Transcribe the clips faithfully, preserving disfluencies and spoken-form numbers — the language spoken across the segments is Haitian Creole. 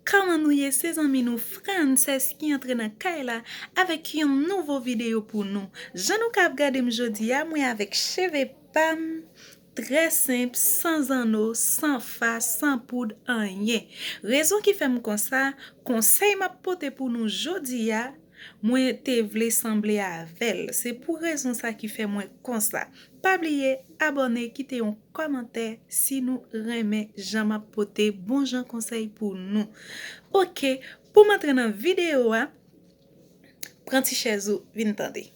Kòman nou ye? Se zanmi nou Frances ki antre nan kay la avèk yon nouvo videyo pou nou. Jan nou ka ap gade m jodi a, mwen avèk cheve pa m, trè senp, san zanno, san fa, san poud, anyen. Rezon ki fè m konsa, konsèy m ap pote pou nou jodi a, mwen te vle sanble avè l. Se pou rezon sa ki fè mwen konsa. Pa bliye abòne, kite yon kòmantè si nou renmen jan m ap pote bon jan konsèy pou nou. Oke, pou m antre nan videyo a, pran ti chèz ou, vin tande.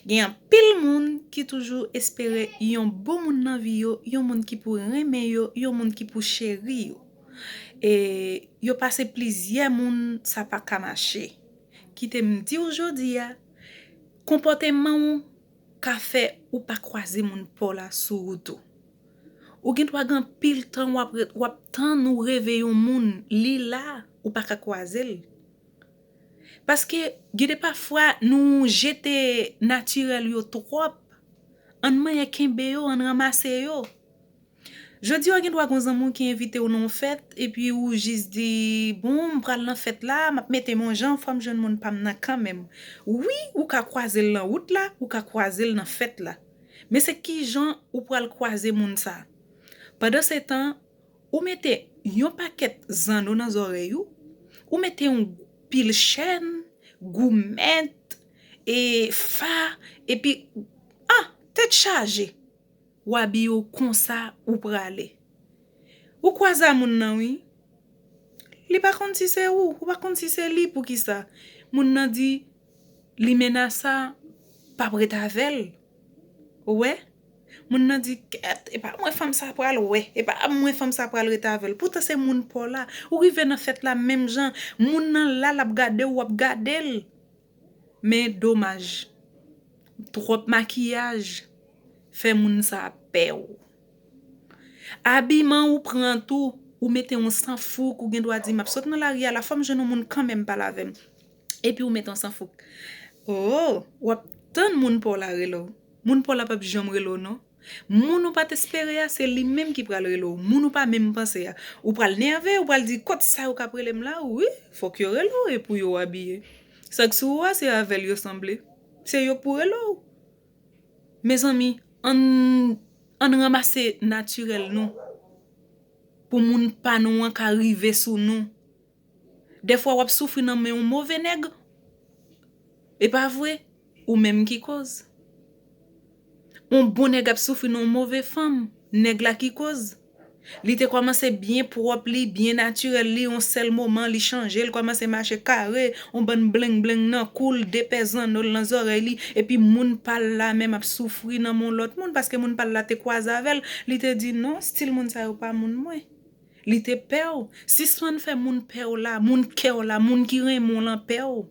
Gen anpil moun ki toujou espere yon bon moun nan vi yo, yon moun ki pou renmen yo, yon moun ki pou cheri yo. E yo pase plizyè moun, sa pa ka mache. Kite m di w jodi a, konpòteman w ka fè ou pa kwaze moun pa w la sou wout ou. Ou gen dwa gen anpil tan w ap re-, w ap tann ou reve yon moun, li la, ou pa ka kwaze l. Paske gen de pafwa nou jete natirèl yo twòp, ann manyen kenbe yo, ann ranmase yo. Jodi a, gen dwa gen yon zanmi w ki envite w nan yon fèt, epi ou jis di, "Bon, m pral nan fèt la, m ap mete m yon jan, fò m jwenn moun pa m nan kanmenm." Wi, ou ka kwaze l nan wout la, ou ka kwaze l nan fèt la. Men se ki jan ou pral kwaze moun sa? Pandan se tan, ou mete yon pakèt zanno nan zòrèy ou, ou mete yon pil chèn, goumèt, e fa, epi, ah, tèt chaje. W abiye w konsa, ou prale. Ou kwaze a moun nan, wi. Li pa konn si se ou, ou pa konn si se li, poukisa? Moun nan di, "Limena sa p ap ret avè l." Ou wè? Moun nan di, "Kèt, e pa mwen fanm sa pral wè, e pa mwen fanm sa pral ret avè l." Poutan se moun pa w la. Ou rive nan fèt la menm jan, moun nan la, l ap gade w, w ap gade l. Men domaj, twòp makiyaj fè moun sa pè w. Abiman ou pran tou, ou mete yon sanfouk, ou gen dwa di, "M ap sot nan lari a la, fò m jwenn yon moun kanmenm pale avè m." Epi ou mete yon sanfouk. Oh, w ap tann moun pa w la rele w. Moun pa w la p ap janm rele w non. Moun ou pa t espere a, se li menm ki pral rele w. Moun ou pa menm panse a. Ou pral nève, ou pral di, "Kot sa yo k ap rele m la?" Wi, fòk yo rele w, e pou yo abiye. Sa k sou ou a, se avè l yo sanble. Se yo k pou rele w. Mezanmi, ann, ann ranmase natirèl nou. Pou moun pa nou an ka rive sou nou. Dèfwa w ap soufri nan men yon move nèg. E pa vre? Ou menm ki koz. Yon bon nèg ap soufri nan yon move fanm. Nèg la ki koz. Li te kòmanse byen pwòp li, byen natirèl li, yon sèl moman li chanje, li kòmanse mache kare, yon bann bleng bleng nan kou l, de pè zanno l nan zòrèy li, epi moun pa l la menm ap soufri nan men yon lòt moun, paske moun pa l la te kwaze avè l, li te di, "Non, stil moun sa yo pa moun mwen." Li te pè w. Sispann fè moun pè w la, moun kè w la, moun ki renmen w lan pè w.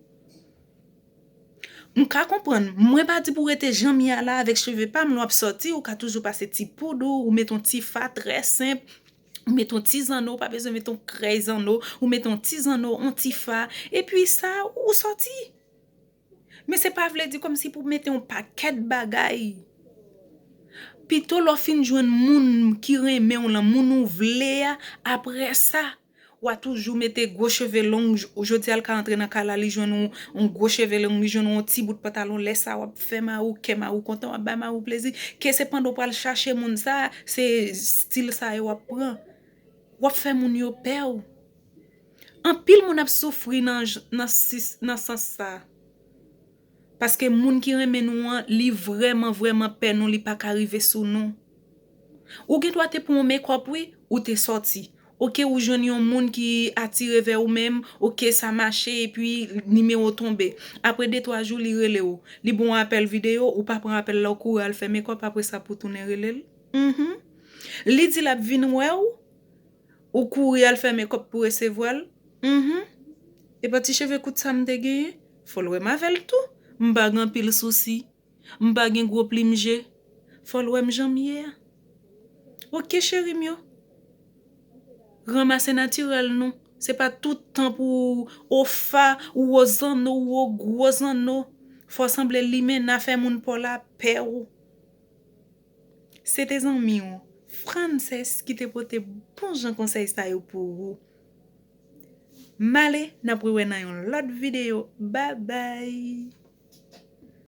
M ka konprann. Mwen pa di pou w rete jan m ye a la avèk cheve pa m, lè w ap sòti, ou ka toujou pase ti poud ou, ou met yon ti fa trè senp, ou met yon ti zanno, ou pa bezwen met yon krèy zanno, ou met yon ti zanno, yon ti fa, epi sa, ou sòti. Men se pa vle di kòmsi pou mete yon pakèt bagay. Pito lè w fin jwenn moun ki renmen w lan, moun ou vle a, apre sa, w a toujou mete gwo cheve long, j-, jodi a l ka antre nan kay la, li jwenn yon, yon gwo cheve long, li jwenn yon ti bout pantalon, lè sa w ap fè mari w kè, mari w kontan, w ap bay mari w plezi. Ke se pandan w pral chache moun sa, se stil sa yo w ap pran. W ap fè moun yo pè w. Anpil moun ap soufri nan j-, nan sis-, nan sans sa. Paske moun ki renmen nou an, li vrèman, vrèman pè nou, li pa ka rive sou nou. Ou gen dwa te pran yon makeup, wi, ou te sòti. Oke, ou jwenn yon moun ki atire vè ou menm, oke, sa mache, epi nimewo tonbe. Apre de, twa jou, li rele w. Li ba w apèl videyo, ou pa pran apèl la, ou kouri al fè makeup, apre sa pou tounen rele l. Mhm. Li di l ap vin wè w, ou kouri al fè makeup pou resevwa l. Mhm. E pa ti cheve kout sa m te genyen, fò l wè m avè l tou. M pa gen anpil sousi. M pa gen gwo plim je. Fò l wè m jan m ye a. Oke, cheri m yo. Ranmase natirèl nou. Se pa tout tan pou ou fa, ou wo zanno, ou wo gwo zanno. Fò sanble limena fè moun pa w la pè w. Se te zanmi w, Frances, ki te pote bon jan konsèy sa yo pou ou. M ale, n ap rewè nan yon lòt videyo. Babay!